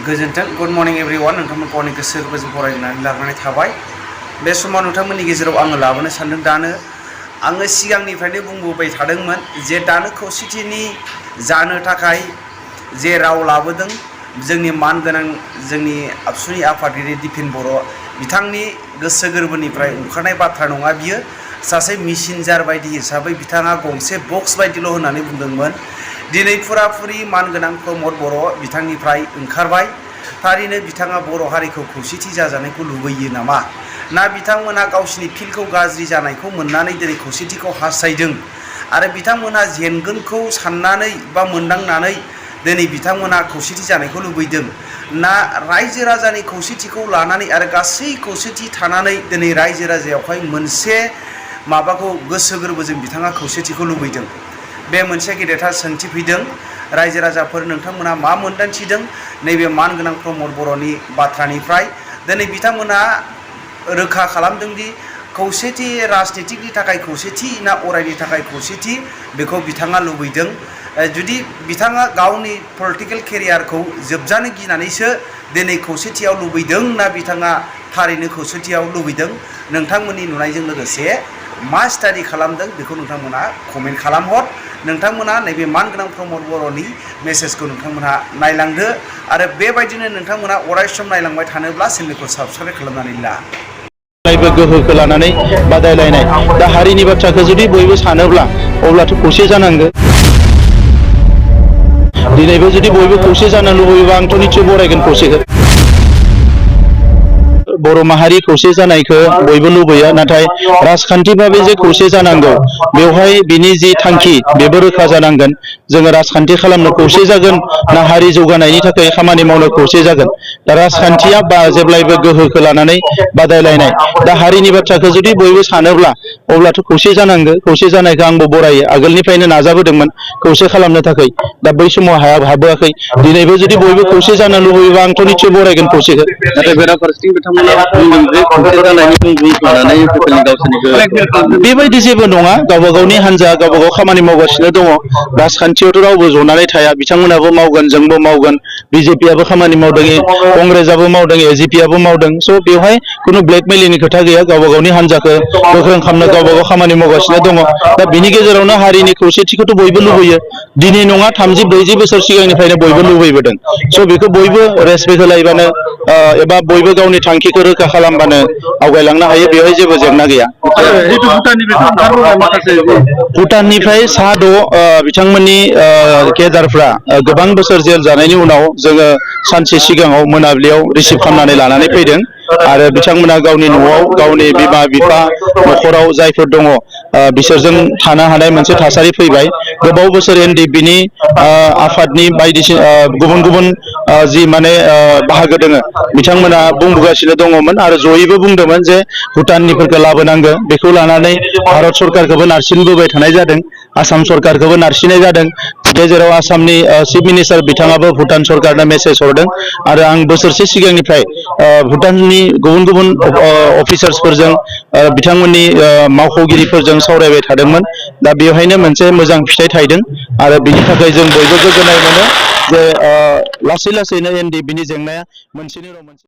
गोजोन्थों good morning everyone नोंथांमोन गावनि गोसो गोरबोजों फरायनानै लानानै थाबाय बे समाव नोंथांमोननि गेजेराव आङो लाबोनो सानदों दानो आङो सिगांनिफ्रायनो बुंबोबाय थादोंमोन जे दानो खौसेथिनि जानो थाखाय जे राव लाबोदों जोंनि मानगोनां जोंनि आबसुनि आफादगिरि दिपेन बर' बिथांनि गोसो गोरबोनिफ्राय ओंखारनाय बाथ्रा नङा बियो सासे मेसेन्जार बायदि हिसाबै बिथाङा गंसे बक्स बायदिल' होननानै बुंदोंमोन दिनै फुराफुरि मानगोनां प्रमद बर' बिथांनिफ्राय ओंखारबाय थारैनो बिथाङा बर' हारिखौ खौसेथि जाजानायखौ लुबैयो नामा ना बिथांमोना गावसिनि फिल्डखौ गाज्रि जानायखौ मोननानै दिनै खौसेथिखौ हास्थायदों आरो बिथांमोना जेनगोनखौ साननानै बा मोनदांनानै दिनै बिथांमोना खौसेथि जानायखौ लुबैदों ना रायजो राजानि खौसेथिखौ लानानै आरो गासै खौसेथि थानानै दिनै रायजो राजायावहाय मोनसे माबाखौ गोसो गोरबोजों बिथाङा खौसेथिखौ लुबैदों बे मोनसे गेदेरथार सोंथि फैदों रायजो राजाफोर नोंथांमोना मा मोनदांथिदों नैबे मानगोनां प्रमद बर'नि बाथ्रानिफ्राय दिनै बिथांमोना रोखा खालामदों दि खौसेथि राजनितिकनि थाखाय खौसेथि ना अरायनि थाखाय खौसेथि बेखौ बिथाङा लुबैदों जुदि बिथाङा गावनि पलिटिकेल केरियारखौ जोबजानो गिनानैसो दिनै खौसेथियाव लुबैदों ना बिथाङा थारैनो खौसेथियाव लुबैदों नोंथांमोननि नुनायजों लोगोसे मा स्टाडि खालामदों बेखौ नोंथांमोना कमेन्ट खालामहर नोंथांमोना नैबे मानगोनां प्रमद बर'नि मेसेजखौ नोंथांमोना नायलांदो आरो बेबायदिनो नोंथांमोना अरायसम नायलांबाय थानोब्ला चेनेलखौ साबस्क्राइब खालामनानै ला गोहोखौ लानानै बादायलायनाय दा हारिनि बाथ्राखौ जुदि बयबो सानोब्ला अब्लाथ' खौसे जानांगोन दिनैबो जुदि बयबो खौसे जानो लुबैयोबा आंथ' निश्चय बरायगोन खौसेखौ बर' माहारि खौसे जानायखौ बयबो लुबैयो नाथाय राजखान्थि भाबै जे खौसे जानांगौ बेवहाय बिनि जि थांखि बेबो रोखा जानांगोन जोङो राजखान्थि खालामनो खौसे जागोन ना हारि जौगानायनि थाखाय खामानि मावनो खौसे जागोन दा राजखान्थिया जेब्लायबो गोहोखौ लानानै बादायलायनाय दा हारिनि बाथ्राखौ जुदि बयबो सानोब्ला अब्लाथ' खौसे जानांगौ खौसे जानायखौ आंबो बरायो आगोलनिफ्रायनो नाजाबोदोंमोन खौसे खालामनो थाखाय दा बै समाव हाबोआखै दिनैबो जुदि बयबो खौसे जानो लुबैयोबा आंथ' निश्चय बरायगोन खौसेखौ नाथाय बेराफारसेथिं बिथांमोना बुंदों जे खौसे जानायनि मुं लानानै गावसोरनि बेबायदि जेबो नङा गावबा गावनि हान्जा गावबा गाव खामानि मावगासिनो दङ राजखान्थियावथ' रावबो जनानै थाया बिथांमोनाबो मावगोन जोंबो मावगोन बिजेपिआबो खामानि मावदों कंग्रेसआबो मावदों एजिपिआबो मावदों स' बेवहाय खुनु ब्लेकमेलिंनि खोथा गैया गावबा गावनि हान्जाखौ गोख्रों खालामनो गावबा गाव खामानि मावगासिनो दङ दा बिनि गेजेरावनो हारिनि खौसेथिखौथ' बयबो लुबैयो दिनै नङा 30-40 बोसोर सिगांनिफ्रायनो बयबो लुबैबोदों स' बेखौ बयबो रेसपेक्ट होलायबानो एबा बयबो गावनि थांखिखौ रोखा खालामबानो आवगायलांनो हायो बेवहाय जेबो जेंना गैया भुटाननिफ्राय सा 6 बिथांमोननि केडारफ्रा गोबां बोसोर जेल जानायनि उनाव जोङो सानसे सिगाङाव मोनाबिलियाव रिसिभ खालामनानै लानानै फैदों आरो बिथांमोना गावनि न'आव गावनि बिमा बिफा न'खराव जायफोर दङ बिसोरजों थानो हानाय मोनसे थासारि फैबाय गोबाव बोसोर एनडिएफबि आफादनि बायदिसिना गुबुन गुबुन जि माने बाहागो दङ बिथांमोना बुंबोगासिनो दङमोन आरो जयैबो बुंदोंमोन जे भुटाननिफोरखौ लाबोनांगौ बेखौ लानानै भारत सरकारखौबो नारसिनबोबाय थानाय जादों आसाम सरकारखौबो नारसिननाय जादों गेजेराव आसामनि चिफ मिनिस्टार बिथाङाबो भुटान सरकारनो मेसेज हरदों आरो आं बोसोरसे सिगांनिफ्राय भुटाननि गुबुन गुबुन अफिसार्सफोरजों बिथांमोननि मावख'गिरिफोरजों सावरायबाय थादोंमोन दा बेवहायनो मोनसे मोजां फिथाइ थायदों आरो बिनि थाखाय जों बयबो गोजोननाय मोनो जे लासै लासैनो एनडिएफबिनि जेंनाया मोनसेनि उनाव मोनसे